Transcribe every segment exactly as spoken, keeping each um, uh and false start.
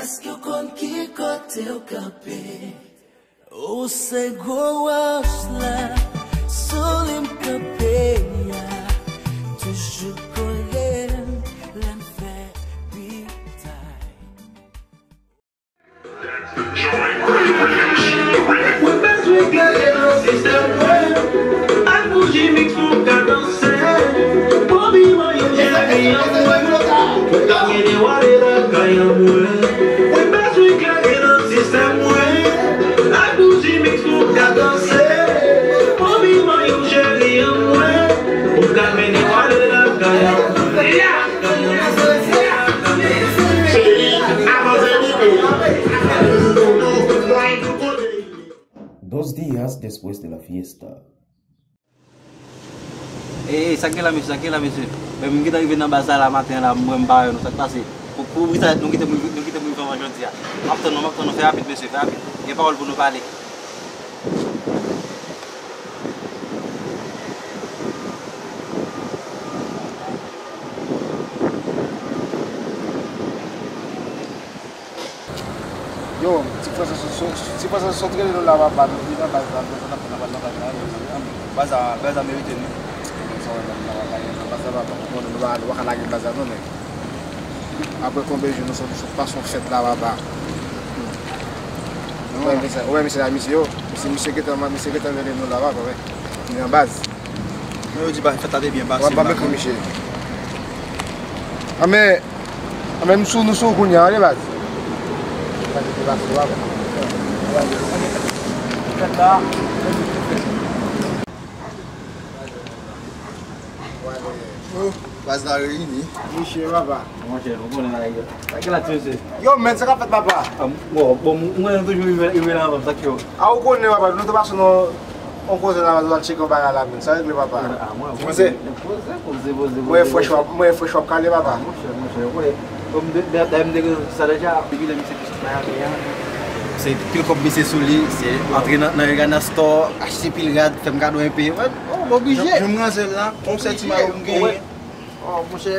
Èske w konn ki kote w kanpe? Ou se gwo wòch la, sou li m kanpe a. Toujou kole m lè m fè bitay. Mwen bezwen klere nan sistèm mwen. Ak bouji miks pou m ka danse. Pou m viv yon jèri an mwen. Pou m ka mennen wale lakay an mwen. Mwen bezwen klere nan sistèm mwen. Ak bouji miks pou m ka danse. Pou m viv yon jèri an mwen. Pou m ka mennen wale lakay an mwen. Dos días después de la fiesta. Ey, ey, sa k gen la, mesye, sa k gen la, mesye? Men m gentan rive nan baz la, la maten an la, m wè m pa wè nou, sa k pase? Pou, pou, pou kisa nou kite m, nou kite m rive anvan jodi a? M ap tann nou, m ap tann nou, fè rapid, mesye, fè rapid. Gen pawòl pou nou pale. Yo, ti frè sa, sa, sa, ti frè sa sot rele nou la, papa, nou vin nan baz la, nou nan, nan, nan, nan baz la, mezanmi, ann. Baz la, baz la merite nou. Sa wè, nan, nan, nan, nan baz la, papa, nou konnen nou pa, nou pa ka lage baz la, non, men. Apre konbyen jou nou sot, sot pase yon fèt la, papa. Ou wè, mesye, ou wè, mesye la, mesye yo, mesye, mesye gentan, mesye gentan rele nou la, papa, wè. Nou nan baz. Men yo di ba, fèt la te byen pase. W ap ban m ekri misye. Anben, anben, m sou, nou sou kounye a, ale baz. Fèt la. Baz la reyini. Misye, papa. Monchè, nou konnen bagay yo. Sa ki la ti mesye? Yo, men, sa k ap fèt, papa? Ah, bon, bon, mwen, mwen toujou rive, rive la anvan, sa k yo. A, ou konnen, papa, nou te pase nan yon koze la, nou al tcheke yon bagay la, men. Sa regle, papa? Ah, mwen, mwen, poze, poze, poze, poze. Mwen fresh w ap, mwen fresh w ap kale, papa. Ah, monchè, monchè, ou konnen. Kòm de, de, de, m te gen sa deja. Depi lè misye te sot Miami a, se pil kòb misye sou li, se antre nan, nan Regatta Store, achte pil rad, fè m kado enpe. Mwen, oh, m oblije. Jan, jan m ranse l la, yon sèl ti mayo m genyen. Oh, monchè,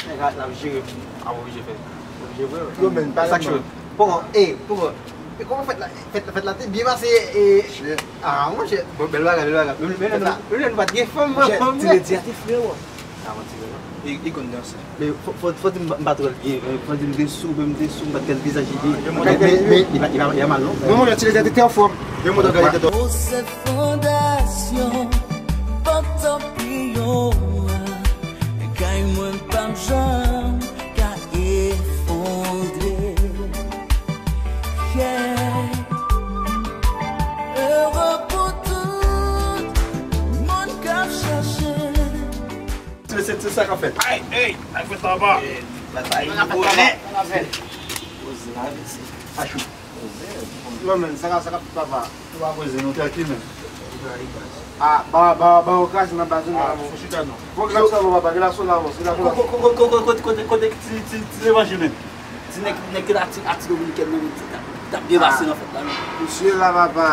nèg la, l ap jere m. A, oblije fè. Oblije vre, wi. Yo, men, pa sa k cho. Poko, e, poko. E kòman fèt la, fèt, fèt la te byen pase, e. Shit. Ah, monchè. Bon, bèl bagay, bèl bagay. Men, men, men, nou pa t gen fanm, monchè, ti ledi a te fre, wè. Ah, manti, vre, non. E, e konn danse. Men fò, fò, fò di m pa, m pa twò byen, men fò di m te sou, men m te sou, m pa t gen vizaj li. Men, men, men, li pa, li pa, li pa mal, non. Non, monchè, ti ledi a te trè anfòm. Yo, mwen, gade tèt. Ou se fondasyon, pòt tanpiyon an. Kay mwen p ap janm ka efondre. Yeah. Ere pou tout moun k ap chache. Se, se, se sa k ap fèt. Ay, ey, ay, fèt anba. Batay, nou konnen. Poze la, mesye. Achou. Non, men, sa k ap, sa k ap fèt, papa? Nou pa poze, nou tranquille, men. Ah, ba, ba, ba, ou kraze nan baz ou, non. Ah, fò chita, non. Bon, relax, non, papa, relax, non, relax, relax. Kote, kote, kote, kote, kote, kote ti, ti, ti levanjil, men? Ti nèg, nèg ki la ti, a ti dominikèn, men, ti t ap, t ap byen pase nan fèt la, non. Misye la, papa,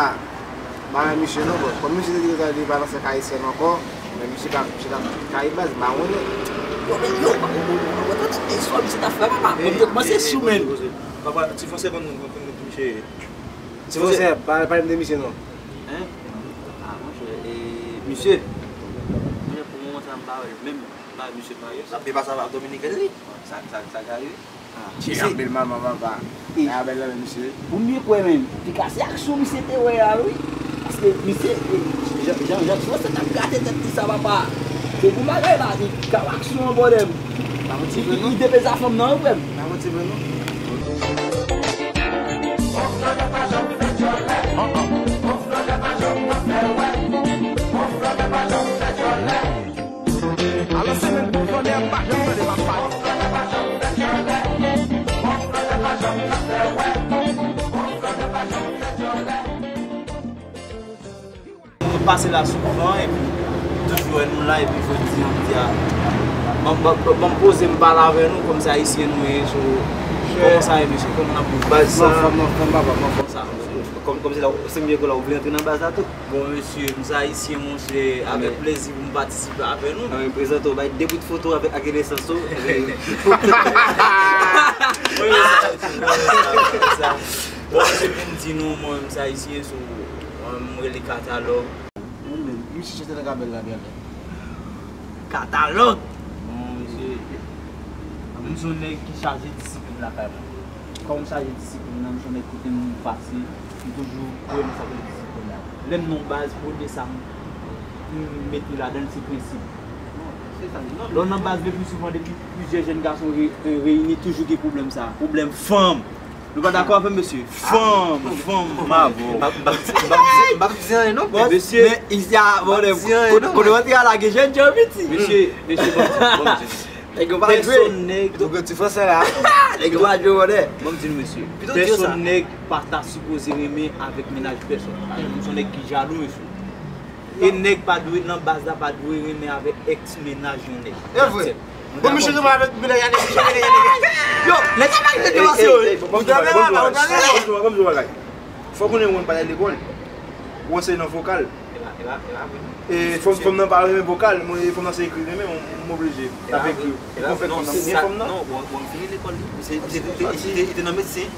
pa wè misye, non, bon. Kòm misye te di konsa, li pa nan sèk ayisyen ankò, men misye pa, misye t ap kay baz, m pa konnen. Yo, men, yo, pa konnen, yo, misye t ap fè, papa. Mwen te kòmanse sou, men. Papa, ti fon segonn, non, pou misye. Ti fon segonn, pa, pale m de misye, non. Hein? Ah, monchè, e, misye. Monchè, pou moman sa, m pa wè l menm, m pa wè misye pa. L ap byen pase avèk Dominiken li. Sa, sa, sa ka rive. Ah, misye anpil manman, papa. E, a bèl nan men misye. Pou m byen kwè, menm, te ka se aksyon misye te wè a, wi. Paske misye, e, jan, jan, jan ti fon segonn t ap grate tèt li sa, papa. Se pou bagay la, li ka aksyon an bòdèm. Pa manti vre, non. Li, li depe zafèm nan, wi, frè m. Pa manti vre, non. Nou pase la souvan, epi toujou wè nou la, epi jodi a, m di a, ban, ban, ban, ban m poze m pale avè nou, kòm se ayisyen nou ye, so, kòman sa ye, mesye? Kòman n ap viv? Baz sa, m anfòm, m anfòm, papa, m anfòm. Sa, kòm, kòm se la, se m byen kwè la, ou vle antre nan baz la tou? Bon, mesye, m se ayisyen, monchè, avèk plezi pou m patisipe avè nou. Anben, prezante w, bay de bout foto avèk, ak nesans ou. Mwen renmen sa, mwen renmen sa, mwen renmen sa. Bon, se pou m di nou, mwen menm sa ici, sou, um, m rele Katalòg. Mwen menm, misye chante nan gabèl la, byen. Katalòg! Bon, misye, m se yon nèg ki chaje disiplin lakay mwen. Kòm m chaje disiplin nan, m se yon nèg kote m fasil, m toujou renmen sa k rele disiplin la. Lè m nan yon baz, premye sa m, m mete ladan l, se prensip. Lè w nan baz, le pli souvan, depi plizyè jèn gason re-, reyini, toujou gen pwoblèm sa. Pwoblèm fanm. Nou pa dakò avè m, mesye? Fanm, fanm, m avè w. M ap, m ap, m ap, m ap di anyen non, mesye. Men isi a, bon, kote, kote w antre a la, gen jèn jan piti. Mesye, mesye, bon, bon, mesye. Nèg yo pa jwe. Pèsonn nèg. Ou gen ti fransè la. Nèg yo pa jwe, monnè. Bon, m di nou, mesye. Pito di yo sa. Pèsonn nèg pa ta sipoze renmen avèk mennaj pèsonn. M se yon nèg ki jalou, mesye. E nèg pa dwe, nan baz la, pa dwe renmen avèk èks mennaj yon nèg. E vre. Bon, misye renmen avèk mennaj a nèg, misye renmen nèg. Yo, nèg sa pa gen de masyo, wi. Ou tande la, ou tande la. Fò konnen ou konn pale lekòl. Ou ansenye nan vokal. E fòm, fòm nan pa renmen vokal, mwen, fòm nan se ekri renmen, m, m oblije. T ap ekri. Ou konn fè fòm nan, byen fòm nan? Non, bon, bon, fini lekòl li. Se, se, li te, li te, li te nan medsen.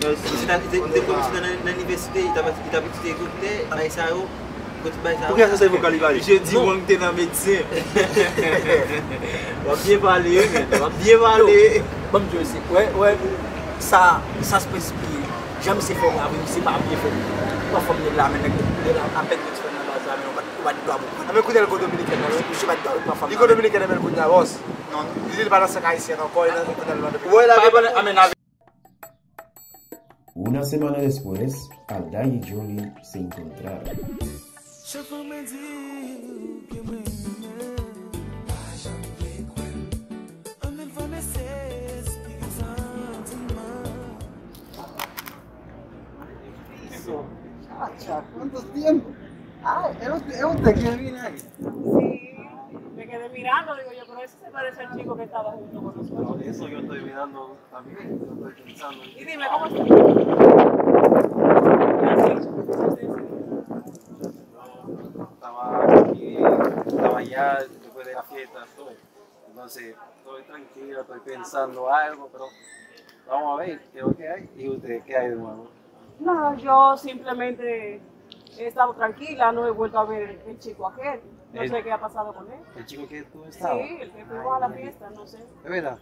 Li te, li te, li te nan, nan inivèsite, li t ap, li t ap etidye doktè, bagay sa yo. Pou kiyès se vokal li pale? Misye di Wang te nan medsen. W ap byen pale, wi, men. W ap byen pale. Yo, ban m di w, wè, wè, sa, sa se prensip li. Jan misye fè w la, wi, misye pa byen fè. Ou pa fòm nèg la, men nèg la apèn yo ti fè nan baz la, men ou pa, ou pa di dwa pou. Anben kounye a l go Dominiken nan, misye pa di dwa pou pa fòm. Li go Dominiken nan, men kounye a, bòs. Non, li pa nan sèk ayisyen ankò, li nan, kounye a l nan Dominiken. Wè, la, pa pale, anben, Una semana después, Alda y Julie se encontraron. Chak fwa mwen di w ke mwen renmen w, pa janm vle kwè m. Anpil fwa mesye esplike santiman. Eso, chacha, ¿cuántos tiempos? Ay, es usted, es usted que viene ahí. Sí, me quedé mirando, digo yo, pero ese se parece al chico que estaba junto con nosotros. Por eso yo estoy mirando. También, yo estoy pensando en... Y dime, ¿cómo estás? ¿Qué has hecho después de ese día? No, estaba aquí, estaba allá, después de la fiesta, todo. Entonces, estoy tranquilo, estoy pensando algo, pero vamos a ver qué es lo que hay. ¿Y usted, qué hay de nuevo? No, yo simplemente he estado tranquila, no he vuelto a ver el chico aquel. No sé qué ha pasado con él. ¿El chico que tú estabas? Sí, el que fuimos a la fiesta, no sé. ¿De verdad?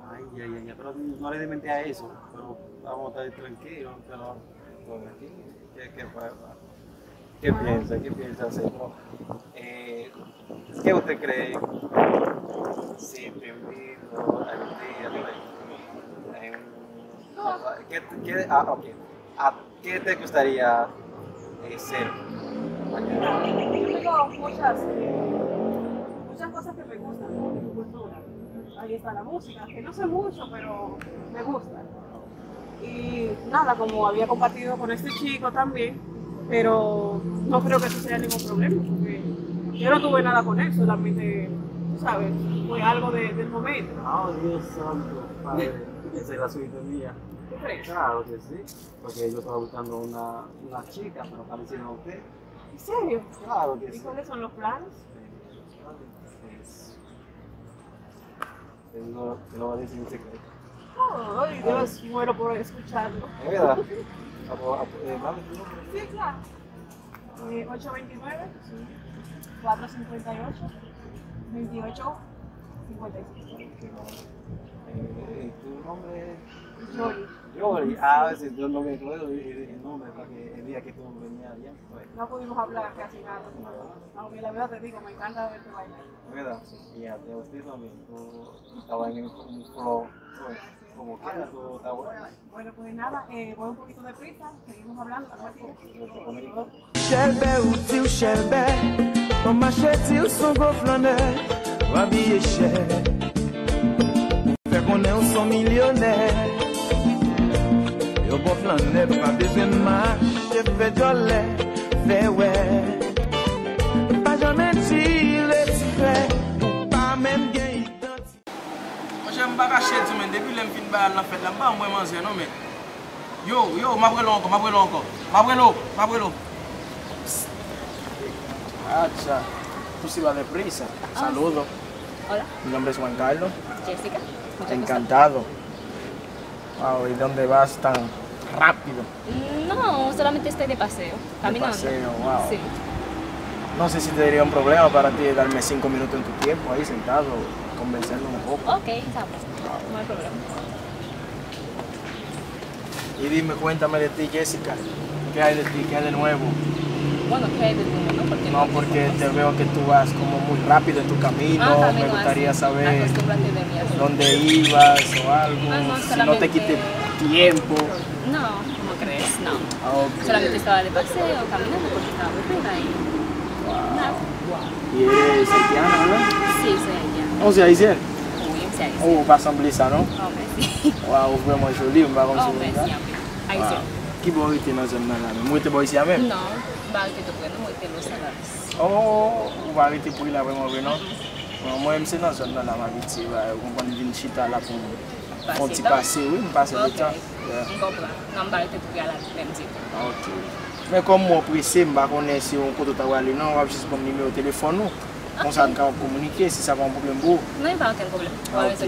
Ay, ay, ay, ay, pero no le di mente a eso, pero vamos a estar tranquilos, pero, pero aquí, ¿qué, qué fue? ¿Qué piensa? ¿Qué piensa hacer, bro? Eh, ¿qué usted cree si te invito algún día, tú ves, en un, ¿qué, qué, ah, ok. ¿A qué te gustaría, eh, ser? Yo tengo muchas, eh, muchas cosas que me gustan, ¿no? De mi cultura. Ahí está la música, que no sé mucho, pero me gusta. Y nada, como había compartido con este chico también, pero no creo que eso sea ningún problema, porque yo no tuve nada con él, solamente, tú sabes, fue algo de, del momento. Oh, Dios santo, padre, esa es la suerte mía. ¿Tú crees? Claro que sí, porque yo estaba buscando una, una chica, pero parecía usted. ¿En serio? Claro que sí. ¿Y cuáles son los planes? Pues, él no, él no va a decir un secreto. Ay, Dios, muero por escucharlo. Es verdad. Apo, apo, eh, mami, ¿tu nombre? Sí, claro. Eh, ocho veintinueve, cuatro cincuenta y ocho, veintiocho cincuenta y cinco. Eh, ¿tu nombre? Yoli. Yoli. Ah, sí, yo no me acuerdo el, el nombre, porque el día que tú venías allá, pues. No pudimos hablar casi nada. Aunque la verdad te digo, me encanta verte bailar. ¿Verdad? Y a, y a usted también. Tú estabas en un, un flow, pues, como quiera, tú estabas. Bueno, pues nada, eh, voy un poquito de prisa, seguimos hablando, estamos aquí. Chèlbè, ou di w chèlbè, w mache di w s on gwo flannè, w abiye chè, ou fè konnen w s on milyonè. Yon bon flannè pa bezwen mache fè djòlè, fè wè. Pa janm tire sikrè, ou pa menm gen idantite. Monchè, m pa kache di w, men, depi lè m fin bay al nan fèt la, m pa janm wè manzè non, men. Yo, yo, m ap rele w ankò, m ap rele w ankò. M ap rele w, m ap rele w. Psst. Acha. Tú sí vales prisa. Ah, sí. Saludo. Hola. Mi nombre es Juan Carlos. Jessica. Mucho gusto. Encantado. Wow, ¿y dónde vas tan rápido? No, solamente estoy de paseo, De caminando. Paseo, wow. Sí. No sé si te daría un problema para ti darme cinco minutos en tu tiempo ahí sentado, conversando un poco. Ok, estamos. No hay problema. Y dime, cuéntame de ti, Jessica. ¿Qué hay de ti? ¿Qué hay de nuevo? Bueno, ¿qué hay de ti? No, porque No, porque te veo que tú vas como muy rápido en tu camino. Ah, Me camino gustaría así. Saber Acostúmbrate de mi así. dónde ibas o algo. Ah, no, Si no te solamente- quité tiempo. No, ¿cómo crees? No. Ah, ok. Solamente estaba de paseo, caminando porque estaba aburrida y nada. Y eres haitiana, ¿verdad? Sí, soy haitiana. Oh, c'est haïtien. Oui, soy haitiana. Oh, pa sanble sa, non? Oh, merci. Wow, vrèman joli, m pa konn Oh, si w konn sa. merci, anpil. Haitiana. Ki bò w rete nan zòn nan la menm? Ou rete bò isi a menm? Non, m pa rete tou pre, non, m rete Los Angeles. Oh, ou pa rete pre la vrèman vre, non? Bon, mwen menm se nan zòn nan la m abitye, ou konprann, m vin chita la pou m fè yon ti pase, wi, m pase letan. Ok. M konprann. Non, m pa rete tou pre a la menm ditou. Ah, ok. Men kòm mwen prese, m pa konnen si yon kote w ta prale, non, w ap jis ban m nimewo telefòn ou. Konsa n kapab kominike, si sa pa yon pwoblèm pou ou. Non, y a pas aucun problème. Ah, ok.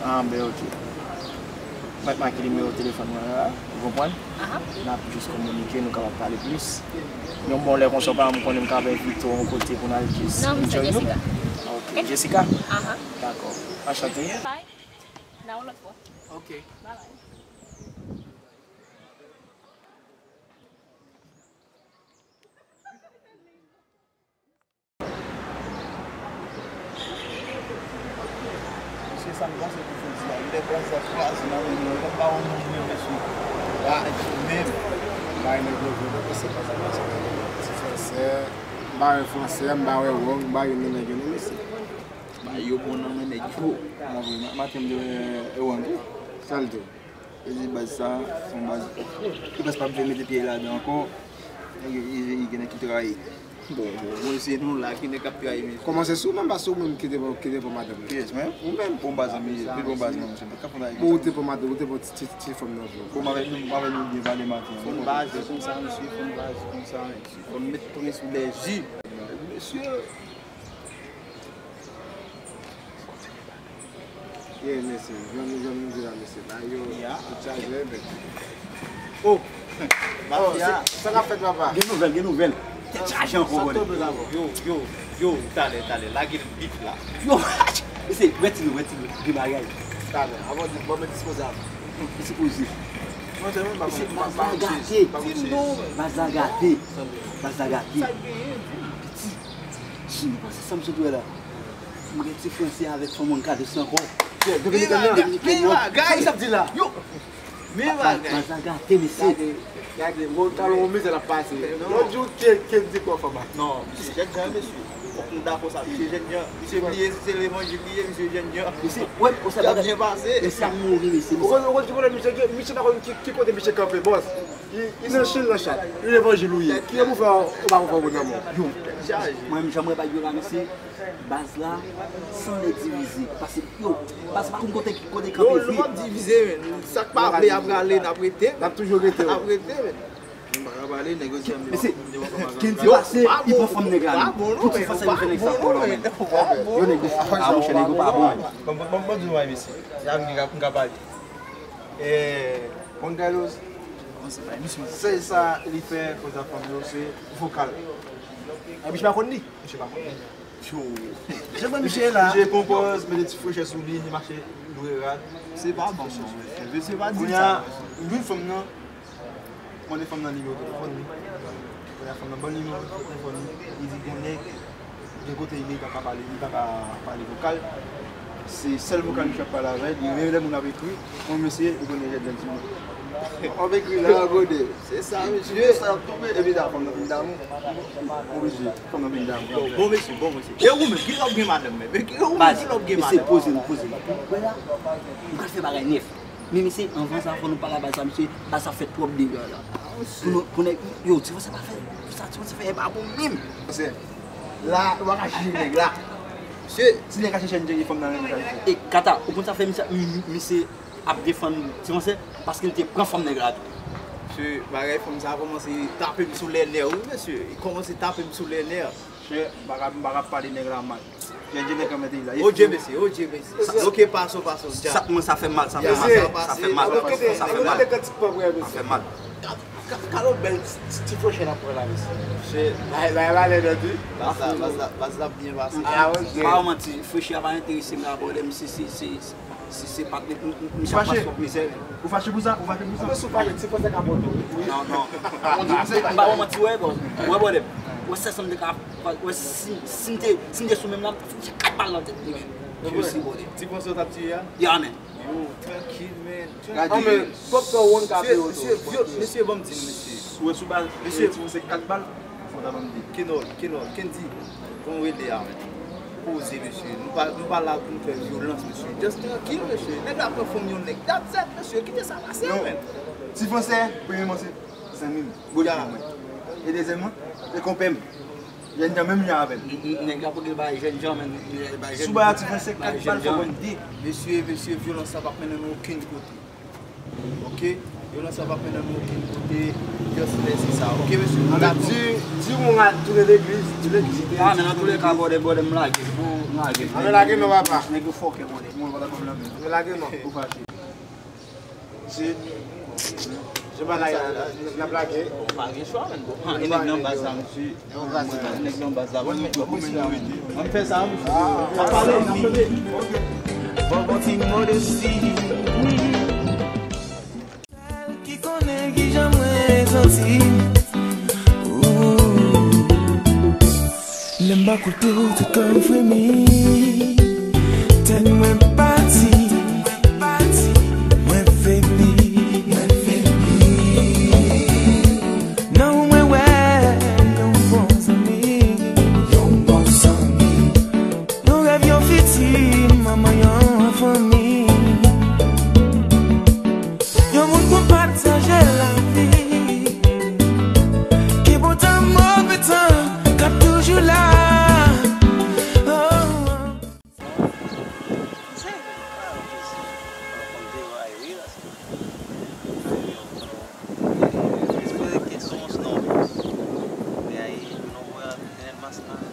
Ah, ben, ok. Mwen mete nimewo telefòn mwen la, ou konprann? Aha. N ap jis kominike, nou kapab pale plis. Yon bon lè konsa, pa m konnen m kapab envite w yon kote pou n al jis Non, m se enjoy nou. Jessica. Ok, Jessica? Aha. Dakò. Anchante. Bye. Nan yon lòt fwa. Ok. Bye bye. Mesye, sa m panse pou jodi a, lè baz la kraze nan men nou, lè ba yon moun men, mesye. Ba, menm, bay nèg yo vre, se pa sa, pa sa. Ti fransè, m ba wè fransè, m ba wè wòg, m ba youn nan nèg yo, non, mesye. Ba yo bon nan men nèg yo. Maten m te wè Ewang tou. Sa l di w? Li di baz sa, se yon baz. Li prèske pa vle mete pye l ladan ankò. Li, li, li gen nèg ki trayi. Bon, bon, bon, se nou la ki nèg k ap trayi, mesye. Kòmanse sou mwen, paske ou menm ki te pran, ki te pran madanm nan. Kiyès, mwen? Ou menm. Bon baz, zanmi, pi bon baz, non, mesye. Bon, ou te pran madanm, ou te pran ti, ti, ti fanm nan vre. Bon, m avèk nou, m avèk nou byen pale maten an. Fon baz konsa, mesye, fon baz konsa, mesye. Fò n met prens sou lèji. Mesye. Ye, mesye, jan nou, jan nou di la, mesye, ba yo, tout chaje, men. Oh! Mafya! Sa k ap fèt, papa? Gen nouvèl, gen nouvèl. Tèt chaje ankò, bòdè. Yo, yo, yo, talè, talè, lage l bif la. Yo, mesye, retire, retire, gen bagay. Talè, avan di, bon, men dispoze a. Dispoze. Mesye, baz la gate. Baz la gate. Baz la gate. Piti. Si nou panse sa m sot wè la. M gen ti fransè avèk fanm an kado san kò. Dominiken nan. Dominiken nan. Sa l ap di la? Yo. Men bagay. Baz la gate, mesye. Gade, gade, bon, talon yon mizè l ap pase. Lòt jou, ke, ke di kò fanm an. Non, misye jènjan, mesye. Fòk nou dakò sa. Misye jènjan. Misye bliye si se levanjil li ye, misye jènjan. Mesye, wè, ou sa bagay. Byen pase. Mesye ap mouri, mesye. Ou konn, ou konn ki pwoblèm misye gen? Misye pa konn ki, ki kote misye kanpe, bòs. Li, li nan chen, nan chat. Li levanjil ou ye. Kiyès pou fè, ou pa pou fè moun nan mò. Yo. Mwen menm, jan mwen bay yo la, mesye. Baz la, san nèg divize. Pase, yo, baz pa konn kote, kote kanpe vre. Yo, nou p ap divize, men. Sa k pa vle ap rale, n ap rete. N ap toujou rete, wi. N ap rete, men. Nou pa ka pale, nèg yo di, mesye, Kendy pase, li pran fanm nèg la, men. Pou ti fwa sa, li fè nèg sa ankò la, men. Yo, nèg yo, a, monchè, nèg yo pa bon, men. Bon, bon, bon, bon, di nou, mesye. Se avèk li m ka pale. Eh, Juan Carlos, se sa li fè koz a fanm yo, se vokal. Misye pa konn li? Misye pa konn li. Jan mwen misye la. Misye pran pòz, mete ti frechè sou li, li mache dwe rad. Se pa bon, non, mesye. Mesye pa di sa. Kounye a, m jwenn fanm nan, mande fanm nan nimewo telefòn li. Kounye a, fanm nan ban l nimewo telefòn li. Li di gen nèg, gen kote li ye, li pa ka pale, li pa ka pale vokal. Se sèl vokal misye ap pale avè l. Li renmen lè moun ap ekri. Mwen, mesye, ou konnen jèt jan di mwen. W ap ekri la, gode. Se sa, mesye. Sa ap tonbe, epi la, fanm nan vin damou. Oblije, fanm nan vin damou. Bon, mesye, bon, mesye. E ou menm, kilè w ap gen madanm, men? Men kilè ou menm, kilè w ap gen madanm? Mesye, poze nou, poze nou. Ou wè la, m pral fè bagay nèf. Men, mesye, anvan sa, fò nou pale a baz sa, mesye. Baz sa fè twòp dega la. Pou nou, pou nèg, yo, ti fransè pa fè, sa, ti fransè fè, e pa bon menm. Fransè, la, ou pa ka jije nèg la. Mesye, ti nèg ka chèche yon fanm nan menm. E, Kata, ou konn sa fè misye, mi-, mi-, misye ap defann ti fransè, paske l te pran fanm nèg la tou. Mesye, bagay fanm sa a kòmanse tape m sou lè nè, wi, mesye. Li kòmanse tape m sou lè nè. Mesye, m pa ka, m pa ka pale nèg la mal. Gen, gen nèg nan peyi la. O Dye, mesye, o Dye, mesye. Sa, ok, paso, paso, dja. Sa, mwen, sa fè mal, sa fè mal, sa fè mal, sa fè mal. Sa fè mal. Ka, ka, ka lòt bèl ti, ti fresh n ap pran la, mesye. Bagay, bagay, valè nèt, wi. Baz la, baz la, baz la byen pase. Ah, ok. Pa manti, fresh a pa enterese m la, bòdè, si, si, si, si se pa t, m, m, m, m ap pase twòp mizè. Ou fache pou sa? Ou fache pou sa? Anben, si w fache, ti fransè ka pote w, wi. Non, non. M pa manti, wè, bòs. Wè, bòdè. Wè, sèl sa m te ka, wè, si, si m te, si m te sou menm la, m t ap fout kat bal nan tèt li, men. Ti fransè w t ap tiye a? Ya, men. Yo, trankil, men. Trankil. Mesye, mesye, ban m di nou, mesye. Ou wè sou bal, mesye, ti fransè kat bal, fò ta ban m di. Kenòl, Kenòl, Kendy, bon rele a, men. Poze, mesye. Nou pa, nou pa la pou nou fè vyolans, mesye. Just trankil, mesye. Nèg la pran fanm yon nèg. That's it, mesye. Kite sa pase, men. Ti fransè, premyèman, se zanmi m. Bòdè mwen. E dezyèmman, se konpè m. Jènjan menm jan avè m. N-, n-, nèg la pou gen bay jènjan, men, nèg la bay jènjan. Sou bay a ti fransè kat bal fò ban m di. Mesye, mesye, vyolans sa p ap mennen nou okenn kote. Ok? Vyolans sa p ap mennen nou okenn kote. Just lèse sa. Ok, mesye? Anben, di, di moun al tounen legliz, legliz. Ah, men nan toulèka, bòdè, bòdè, m lage. M lage. Anben, lage non, papa. Nèg yo fòkè, bòdè. Moun pa ta konn nan men. Anben, lage non. Ou fache. Si. Se bagay la, n ap lage. Bon, pa gen chwa, menn. Bon, e nèg nan baz la, mesye. E nèg nan baz la. Bon, men, bon, mesye, ann fè sa, mesye. Pa pale, n ap tande. Fò gon ti modesti. Sèl ki konnen kijan mwen santi. Ooh. Lè m pa koute w, tout kò m fremi. Tèt mwen pati, mwen febli. Nan ou mwen wè yon bon zanmi. Yon bon zanmi. Yon rèv, yon fiti, manman yon fanmi. Yon moun pou pataje lavi. Gen bon tan, move tan, k ap toujou la. Oh, oh. Después de que somos novios, de ahí yo no voy a tener más nada.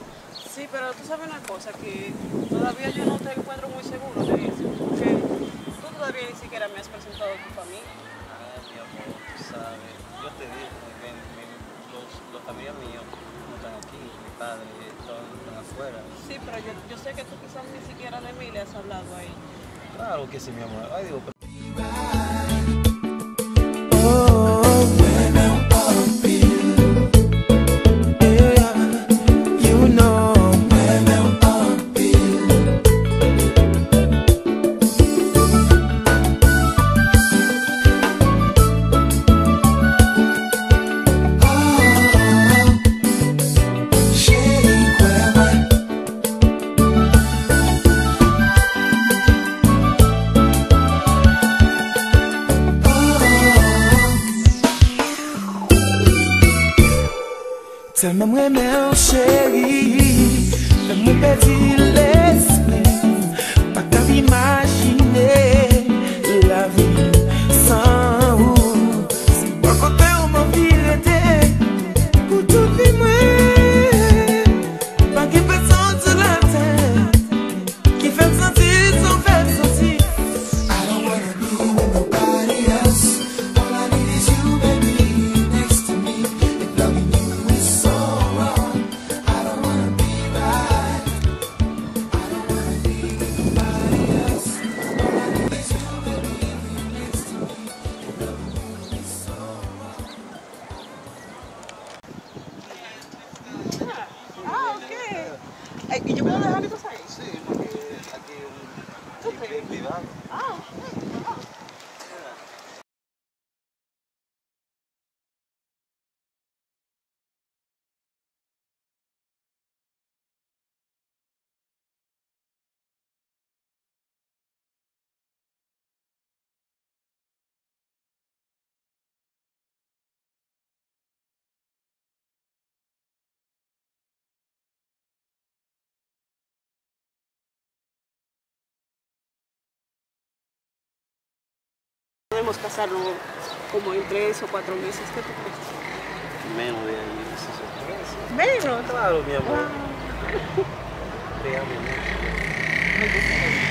Sí, pero tú sabes una cosa, que todavía yo no te encuentro muy seguro de eso, porque tú todavía ni siquiera me has presentado a tu familia. Ay, mi amor, tú sabes, yo te dije, mi, mi, los, los familiares míos no están aquí, mi padre, todos están afuera. Sí, pero yo, yo sé que tú quizás ni siquiera de mí le has hablado a ellos. Claro que sí, mi amor. Ay, Dios, pero Tèlman m renmen w, cheri, fè mwen pèdi lespri. Pa ka imajine lavi san ou. Se bò kote w m anvi rete pou tout vi mwen. Pa gen pèsonn sou latè ki fè m santi sa w fè m santi. I don't wanna be with nobody else. All I need is you, baby, next to me. If loving you is so wrong, I don't wanna be right. I don't wanna be with nobody else. All I need is you, baby, next to me. If loving you is so wrong. Ah, ok. Eh, ¿y yo puedo dejar mi cosa ahí? Sí, porque aquí es un, ok, privado. Ah, ok. Wow. Podemos casarnos como en tres o cuatro meses, ¿qué tú crees? Menos de ahí, si se puede, sí. Menos. Claro, mi amor. Wow. Te amo mucho. Me gusta mucho.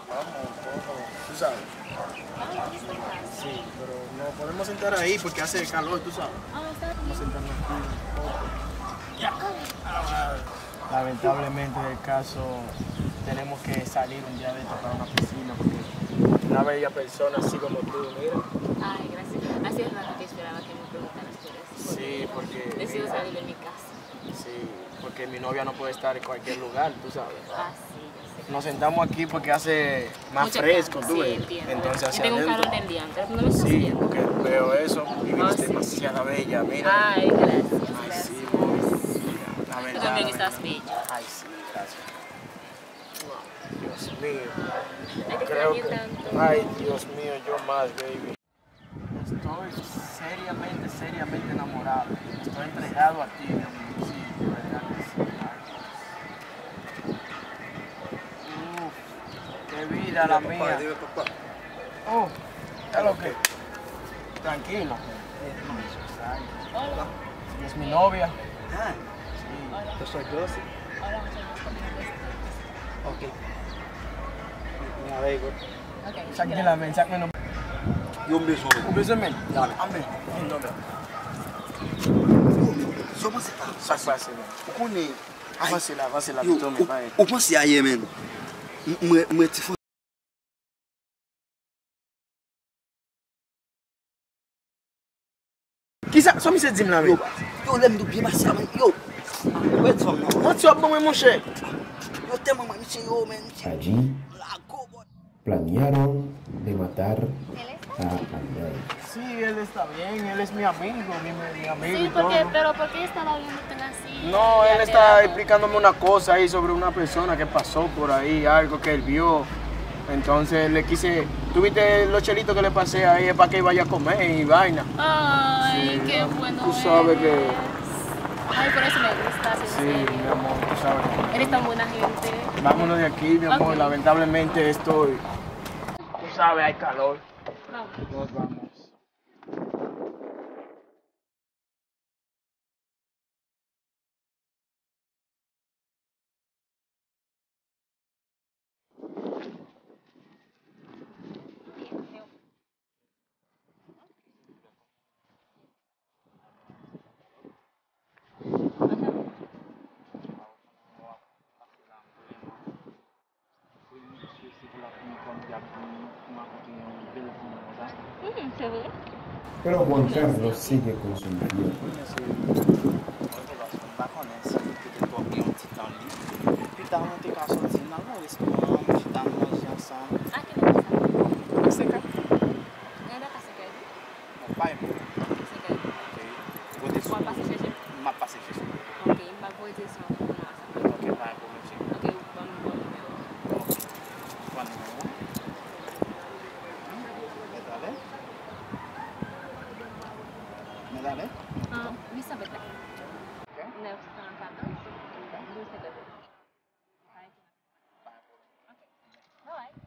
Vamos un poco, tú sabes. Sí, pero nos podemos sentar ahí porque hace calor, tú sabes. Vamos a sentarnos aquí un poco. Ya. Ah, lamentablemente el caso, tenemos que salir un día de esto para una piscina porque una bella persona así como tú, mira. Ay, gracias. Hace rato que esperaba que me preguntaras por eso. Sí, porque, deseo mira, salir de mi casa. Sí, porque mi novia no puede estar en cualquier lugar, tú sabes. Ah, sí, yo sé. Nos sentamos aquí porque hace más fresco, tú ves. Mucha calma, sí, entiendo. Entonces, hacia adentro. Yo tengo un calor del diantre, no me estás viendo. Sí, porque veo eso y viniste demasiada bella, mira. Ay, gracias, gracias. Ay, sí, mira. Tú también estás bella. Ay, sí, gracias. Dios mío. Ay, te extrañé tanto. Ay, Dios mío, yo más, baby. Estoy seriamente, seriamente enamorado. Estoy entregado a ti, mi amor. Sí, de verdad que sí. Ay, Dios. Uf, qué vida la mía. Dime, papá, dime, papá. Oh, ¿qué es lo que? Tranquilo. Ay, es mi novia. Ah. Sí. Yo soy José. Ok. Me alegro. Sa k gen la, men, sa k mennen w? Yo, m bezwen w. Ou bezwen men? Ya, men. Anben, vin non, men. Yo, men, sa w panse ta? Sa k pase, men? Ou konnen, avanse la, avanse la, yo, pito, men, ou, pa gen. Ou panse ayè, men? M, mwen, mwen ti fwa. Kisa? Sa misye di m la, men? Yo, yo, lè m di w byen pase a, men, yo. Mwen di fanm nan. Manti w ap ban mwen, monchè. Yo tèlman mwen, misye, yo, men, misye. Allí planearon de matar a Andrei. Sí, él está bien, él es mi amigo, mi, mi amigo y todo. Sí, porque, pero ¿por qué estaba viendo tan así? No, él está explicándome una cosa ahí sobre una persona que pasó por ahí, algo que él vio. Entonces le quise, ¿tú viste los chelitos que le pasé ahí? Es para que vaya a comer y vaina. Ay, qué bueno es. Sí, tú sabes que... Ay, por eso me gusta, en serio. Sí, mi amor, tú sabes que... Eres tan buena gente. Vámonos de aquí, mi amor, lamentablemente estoy... Tú sabes, hay calor. Vamos. Nos vamos. Premye sou se pou la premye fwa m te ap vin rankontre yon bèl fanm konsa. Hmm, se vre? Pero Juan Carlos sigue con su mujer. Mwen se, mwen se paske m pa konnen si petèt w ap gen yon ti tan lib. Pita, nou te ka sòti, n al nan restoran, nou chita, nou manje ansanm. A kilè sa? A senkè. Nan dat a senkè, wi. Non, pa yon pwoblèm. Senkè. Ok. Ou kote sou? W ap pase chèche m? M ap pase chèche w. Ok, m ap voye direksyon pou nou ansanm. Ok, pa yon pwoblèm, cheri. Ok, ban m, ban m nimewo. Ok. Pran nimewo. Mèt alè? Mèt alè? Ah, wi, sa mèt la. Ok. Nèf san katòz, douz senkant. Pa yon pwoblèm. Ok. Bye bye.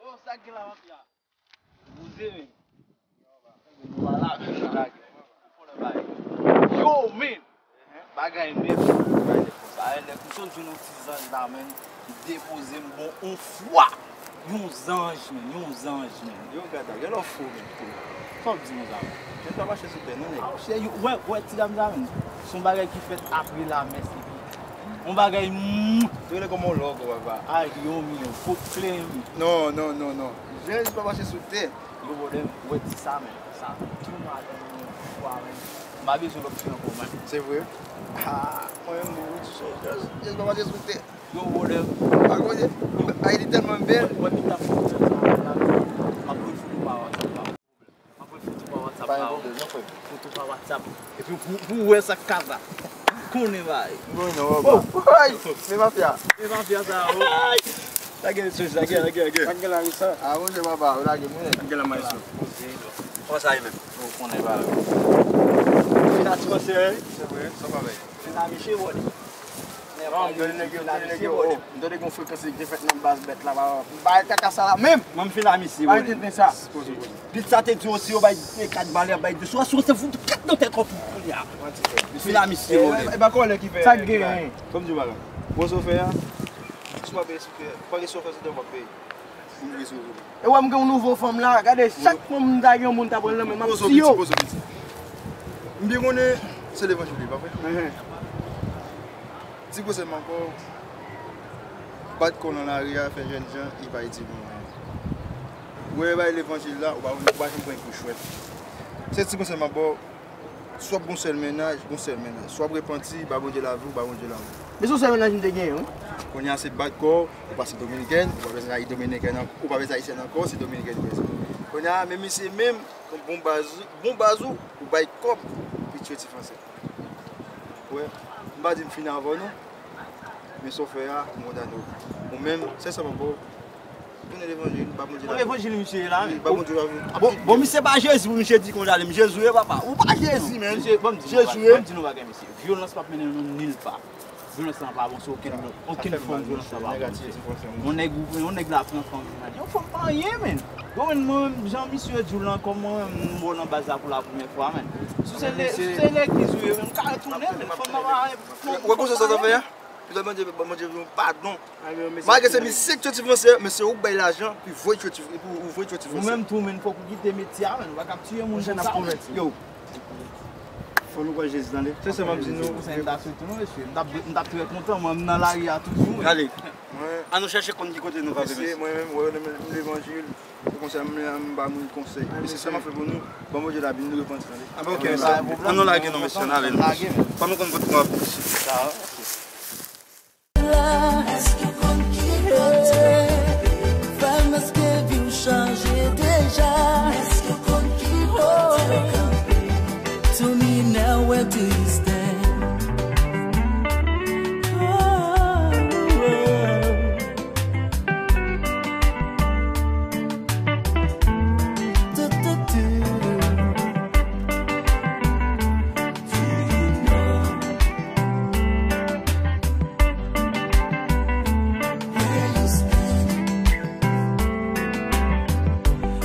Oh, sa k gen la, mafya? Bouze, men. Nou pa la, men, nou lage. Yo, men! Bagay nèt, bagay nèt konsa. Bagay nèt. M sot jwenn yon ti zanj la, men. Li depoze m bon yon fwa. Yon zanj, men. Yon zanj, men. Yo, gad la, gen lè w fou, men. Sa w di konsa, men? Jèn pa mache sou tè, non, nèg. Cheri, ou wè, ou wè ti dam sa, men. Se yon bagay ki fèt apre lamès epi yon bagay mou. Yo rele kòman yon lògò, papa. Ay, yo, men, yo, fout kleren, men. Non, non, non, non. Jèn pa mache sou tè. Yo, brother, ou wè ti sa, men. Sa tou madanm mwen yon fwa, men. M pa bezwen lòt fi ankò, men. Se vre? Ah, mwen menm, mwen di sou jèn pa mache sou tè. Yo, brother. Pa konnen, Ayiti tèlman bèl. Mwen, mwen, mwen, m ap refouye pa w, pa w. M Pa WhatsApp. Epi pou, pou wè sa k ka la. Konnen bay. Bon, non, bon. Ay, men mafya. Men mafya sa, o. Ay. Lage mesye, lage, lage, lage. Lage la, wi, sa. Ah, bon, se papa, ou lage mwen. Lage la, maestro. Kòman sa ye menm? Ou konnen ba. Fina ti panse, wi. Se vre, sa pa vle. Fina miche, bon. Non, m tande nèg yo, m tande nèg yo, o, m tande gon frekans ki te fèt nan baz bèt la, ba, bay kaka sa la menm. Mwen m fin la misye, wi. Bay tenten sa. Poze, poze. Pit sa te di osi yo bay kat valè, bay de sou, sou se fout kat nan tèt ou pou kounye a. Fin la misye, wi. E ba kòlè ki fè. Sa k genyen? Kòm di bagay. Bon, sa w fè a, si w pa peye, si w pa gen sa w fè, se de w ap peye. E wè m gen yon nouvo fanm la, gade, chak fanm m ta gen yon moun ta pran l nan men m, m ap poze w piti, poze w piti. M byen konnen se levanjil li, pa vre? Ti konsèy m ankò, bat kò w nan lari a, fè jèn jan, li pa itil nou anyen. Ou wè bay levanjil la, ou pa, ou pa janm pran pou chwèt. Se ti konsèy m ap ba w, si w ap gon sèl mennaj, gon sèl mennaj. Si w ap repanti, ba Bondye lavi w, ba Bondye lavi w. Men se yon sèl mennaj m te genyen, wi. Kounye a se bat kò w, ou pa se dominikèn, ou pa bezwen ay dominikèn an-, ou pa bezwen ayisyèn ankò, se dominikèn ou bezwen. Kounye a, men misye menm, bon baz, bon baz ou, ou bay kòb, pou tire ti fransè. Wè, m pa di m fini avè w non. Men sa w fè a, m kondane w. Ou menm, sensèman, bro, tounen levanjil, ba Bondye lavi. Levanjil misye ye la, wi. Ba Bondye lavi. Bon, bon, misye pa Jezi pou misye di konsa, li, Jezi ye, papa. Ou pa Jezi, men. Jezi ye. Ban m di nou bagay, misye. Vyolans p ap mennen nou nil pa. Vyolans lan pa bon sou okenn, okenn fòm, vyolans lan pa bon, misye. Yon nèg, yon nèg la pran fanm, yon fanm pa anyen, men. Bon, men mwen, jan misye di w lan, kòm mwen, m wè w nan baz la pou la premyè fwa, men. Si se le-, si se legliz ou ye, men, m ka retounen, men fanm nan pa anyen. Ou wè konsa sa fè a? Li ta mande, mande yon padon. Malgre se misye ki tchoti fransè, men se ou k bay lajan pou voye tchoti, pou ou voye tchoti fransè. Ou menm tou, men, fòk ou kite metye a, men, ou pa ka ap tiye moun konsa. Yo. Fò nou kwè Jezi, tande. Se sa m ap di nou. Konsèy m ta swete nou, mesye. M t ap, m t ap trè kontan, mwen, m nan lari a toujou. Ale. An nou chèche konn ki kote nou prale, mesye. Mwen menm, mwen menm, m levanjil. Se konsa m la, m ba moun konsèy. Mesye, sa m ap fè pou nou, ban Bondye lavi, nou repanti, tande. Ah, ok, mesye. An nou lage non, mesye, n ale non. Fò nou konn kote nou ap vin, mesye. Èske w konn ki kote w kanpe? Fè m èske vi w chanje deja? Èske w konn ki kote w kanpe? To me now, where do you stand? Oh, oh, oh. Do, do, do.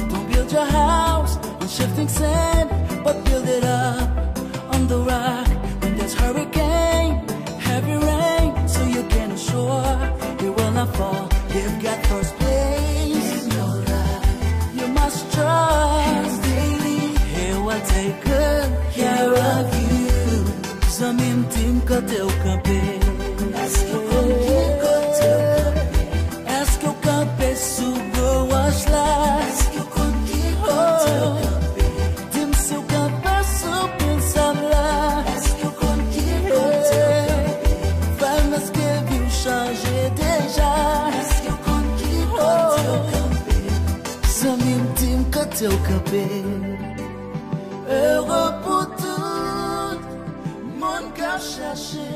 Don't build your house on shifting sand, but build it up on the rock. When there's hurricane, heavy rain, so you can assure it will not fall. Give God first place. You must trust daily. He will take good care of you. Zanmi m, di m kote w kanpe. Èske w konn ki kote w kanpe? Èske w kanpe sou gwo wòch la? Èske w konn ki kote w kanpe? Di m si w kanpe sou pil sab la. Èske w konn ki kote w kanpe? Fè m èske vi w chanje deja? Èske w konn ki kote w kanpe? Zanmi m, di m kote w kanpe. Ere pou tout moun k ap chache.